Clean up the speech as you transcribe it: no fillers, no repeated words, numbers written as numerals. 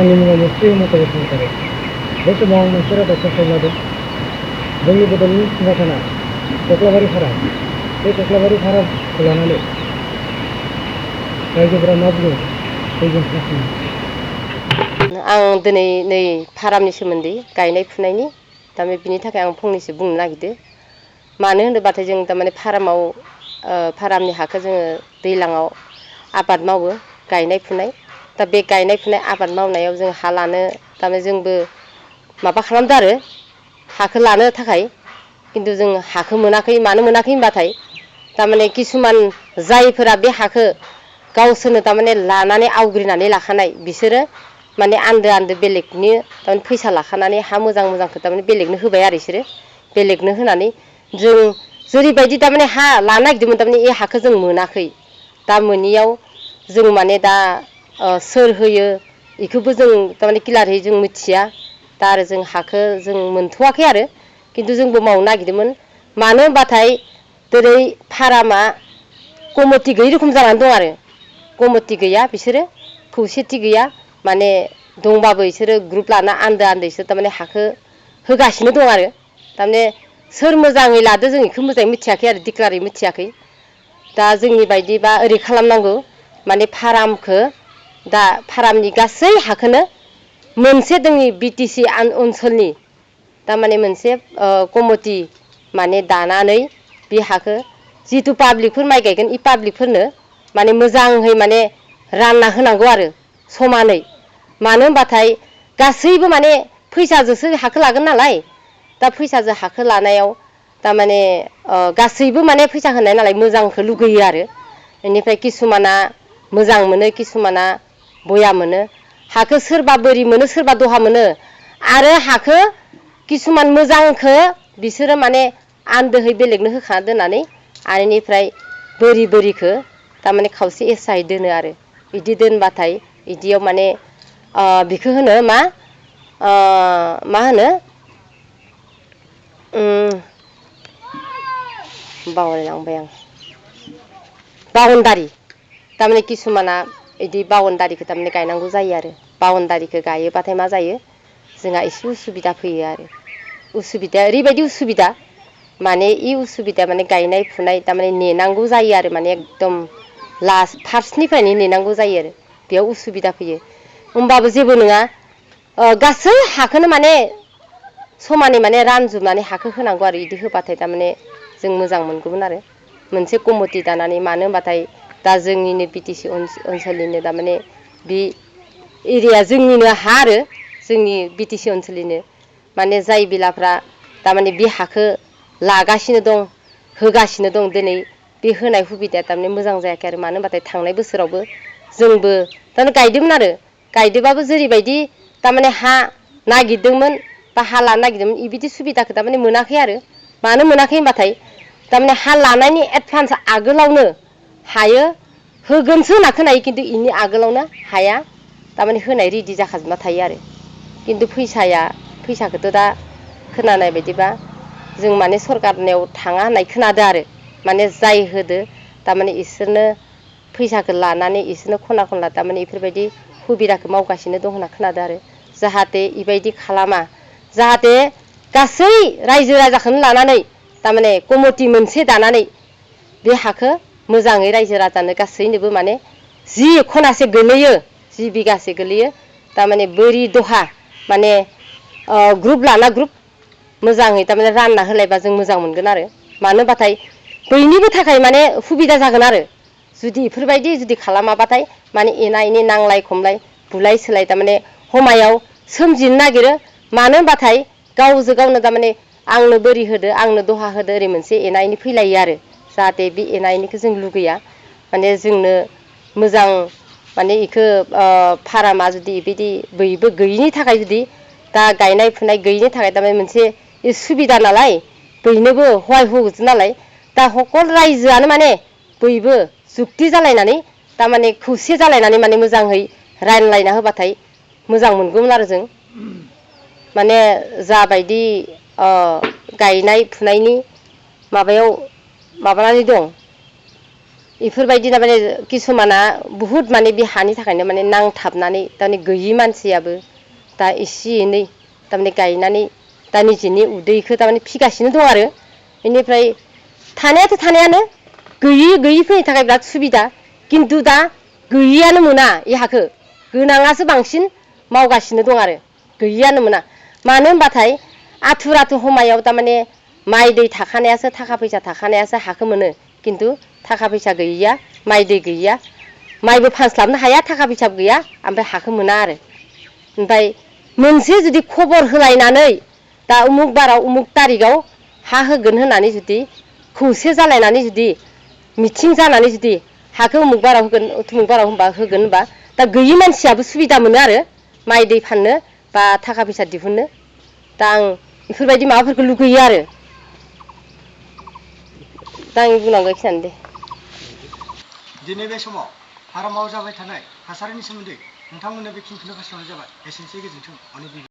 आंनि मुङा मुस्रि मथर बसुमतारी। बे समाव आं मोनसे रादाब फोसावनो लादों। जोंनि बड'लेण्ड फुंखाथाना कक्लाबारि फाराम, बे कक्लाबारि फारामखौ लानानै रायजोफोरा मा बुङो फैगोन खोनासंनो। आं दिनै नै फारामनि सोमोन्दै गायनाय फुनायनि थारमाने बिनि थाखाय आं फंनैसो बुंनो नागिरदों। मानो होनोबाथाय जों थारमाने फारामनि हाखौ जोङो दैज्लाङाव आबाद मावो, गायनाय फुनाय। दा बे गायनाय फुनाय आबाद मावनायाव जों हा लानो थारमाने जोंबो माबा खालामदों आरो हाखौ लानो थाखाय, खिन्थु जों हाखौ मोनाखै। मानो मोनाखै होनबाथाय थारमाने किसुमान जायफोरा बे हाखौ गावसोरनो थारमाने लानानै आवग्रिनानै लाखानाय, बिसोरो माने आन्दो आन्दो बेलेगनि थारमाने फैसा लाखानानै हा मोजां मोजांखौ थारमाने बेलेगनो होबाय आरो बिसोरो। बेलेगनो होनानै जों जेरैबायदि थारमाने हा लानो नागिरदोंमोन थारमाने बे हाखौ जों मोनाखै। दा मोनियाव जों माने दा सोर होयो बेखौबो जों थारमाने क्लियारै जों मिथिया। दा आरो जों हाखौ जों मोनथ'वाखै आरो, खिन्थु जोंबो मावनो नागिरदोंमोन। मानो होनबाथाय दिनै फारामा कमिटि गैयै रखम जानानै दं आरो। कमिटि गैया, बिसोरो खौसेथि गैया। माने दंबाबो बिसोरो ग्रुप लाना आन्दो आन्दो बिसोर थारमाने हाखौ होगासिनो दं आरो। थारमाने सोर मोजाङै लादो जों बेखौ मोजाङै मिथियाखै आरो, डिक्लारै मिथियाखै। दा जोंनि बायदिबा ओरै खालामनांगौ, माने फारामखौ दा फारामनि गासै हाखौनो मोनसे जोंनि बिटिसि ओनसोलनि थारमाने मोनसे कमिटि माने दानानै बे हाखौ जिथु पाब्लिकफोर माइ गायगोन इ पाब्लिकफोरनो माने मोजाङै माने रानना होनांगौ आरो समानै। मानो होनबाथाय गासैबो माने फैसाजोंसो हाखौ लागोन नालाय। दा फैसाजों हाखौ लानायाव थारमाने गासैबो माने फैसा होनाय नालाय मोजांखौ लुगैयो आरो। बेनिफ्राय किसुमाना मोजां मोनो, किसुमाना बया मोनो। हाखौ सोरबा बोरि मोनो, सोरबा दहा मोनो। आरो हाखौ किसुमान मोजांखौ बिसोरो माने आन्दोहै बेलेगनो होखाना दोननानै आरो बेनिफ्राय बोरिखौ थारमाने खावसे एसायै दोनो आरो। बिदि दोनबाथाय बिदियाव माने बेखौ होनो मा होनो बावलायलांबाय आं, बाउन्डारि। थारमाने किसुमाना बिदि बाउन्डारिखौ थारमाने गायनांगौ जायो आरो। बाउन्डारिखौ गायोबाथाय मा जायो, जोंहा एसे उसुबिदा फैयो आरो। उसुबिदाया ओरैबायदि उसुबिदा, माने इ उसुबिदा माने गायनाय फुनाय थारमाने नेनांगौ जायो आरो। माने एकदम लास्ट फार्स्टनिफ्रायनो नेनांगौ जायो आरो, बेयाव उसुबिदा फैयो। होमबाबो जेबो नङा, गासै हाखौनो माने समानै माने रानजोबनानै हाखौ होनांगौ आरो। बिदि होबाथाय थारमाने जों मोजां मोनगौमोन आरो मोनसे कमिटि दानानै। मानो होनबाथाय दा जोंनिनो बिटिसि ओनसोलनिनो थारमाने बे एरिया जोंनिनो हा आरो, जोंनि बिटिसि ओनसोलनिनो माने जाय बिलाफ्रा थारमाने बे हाखौ लागासिनो दं, होगासिनो दं। दिनै बे होनाय सुबिदाया थारमाने मोजां जायाखै आरो। मानो होनबाथाय थांनाय बोसोरावबो जोंबो थारमाने गायदोंमोन आरो, गायदोंबाबो जेरैबायदि थारमाने हा नागिरदोंमोन बा हा लानो नागिरदोंमोन बिबायदि सुबिदाखौ थारमाने मोनाखै आरो। मानो मोनाखै होनबाथाय थारमाने हा लानायनि एडभान्स आगोलावनो हायो होगोनसो होनना खोनायो, खिन्थु बेनि आगोलावनो हाया थारमाने होनाय रेडि जाखाजोबना थायो आरो। खिन्थु फैसाखौथ' दा खोनानाय बायदिबा जों माने सरकारनियाव थाङा होननाय खोनादों आरो। माने जाय होदो थारमाने इसोरनो फैसाखौ लानानै इसोरनो खना खनला थारमाने बेफोरबायदि सुबिदाखौ मावगासिनो दं होनना खोनादों आरो। जाहाथे बेबायदि खालामा, जाहाथे गासै रायजो राजाखौनो लानानै थारमाने कमिटि मोनसे दानानै बे हाखौ मोजाङै रायजो राजानो गासैनोबो माने जि खनासे गोलैयो, जि बिगासे गोलैयो थारमाने बोरि दहा माने ग्रुप लाना ग्रुप मोजाङै थारमाने रानना होलायबा जों मोजां मोनगोन आरो। मानो होनबाथाय बयनिबो थाखाय माने सुबिदा जागोन आरो। जुदि बेफोरबायदि जुदि खालामाबाथाय माने एना एनि नांलाय खमलाय बुलाय सोलाय थारमाने हमायाव सोमजिनो नागिरो। मानो होनबाथाय गावजों गावनो थारमाने आंनो बोरि होदो, आंनो दहा होदो, ओरै मोनसे एना एनि फैलायो आरो। जाहाथे बे एना एनिखौ जों लुगैया। माने जोंनो मोजां माने बेखौ फारामा जुदि बिदि बयबो गैयिनि थाखाय जुदि दा गायनाय फुनाय गैयिनि थाखाय थारमाने मोनसे सुबिदा नालाय, बयनोबो सहाय होजोब नालाय। दा सकल रायजोआनो माने बयबो जुक्ति जालायनानै थारमाने खौसे जालायनानै माने मोजाङै रानलायना होबाथाय मोजां मोनगौमोन आरो जों। माने जाबायदि गायनाय फुनायनि माबायाव माबानानै दं, इफोरबायदि माने किसुमाना बुहुद माने बे हानि थाखायनो माने नांथाबनानै थारमाने गैयि मानसियाबो दा एसे एनै थारमाने गायनानै दा निजेनि उदैखौ थारमाने फिगासिनो दं आरो बेनिफ्राय थानायाथ' थानायानो गैयिफोरनि थाखाय बिराद सुबिदा खिन्थु दा गैयियानो मोना इ हाखौ गोनाङासो बांसिन मावगासिनो दं आरो गैयियानो मोना मानो होनबाथाय आथुर समायाव थारमाने माइ दै थाखानायासो थाखा फैसा थाखानायासो हाखौ मोनो खिन्थु थाखा फैसा गैयिया माइ दै गैयिया माइबो फानस्लाबनो हाया थाखा फैसाबो गैया ओमफ्राय हाखौ मोना आरो ओमफ्राय मोनसे जुदि खबर होलायनानै दा उमुक बाराव उमुक थारिखआव हा होगोन होननानै जुदि खौसे जालायनानै जुदि मिथिं जानानै जुदि हाखौ उमुक बाराव होगोन थुमुक बाराव होगोन होनबा दा गैयि मानसियाबो सुबिदा मोनो आरो माइ दै फाननो बा थाखा फैसा दिहुननो दा आं बेफोरबायदि माबाफोरखौ लुगैयो आरो दा आंनि बुंनांगौआ बेखिनियानो दे दिनै बे समाव फारामाव जाबाय थानाय थासारिनि सोमोन्दै नोंथांमोननो बेखिनिखौनो फोरमायनाय जाबाय एसेनोसै गोजोन्थों।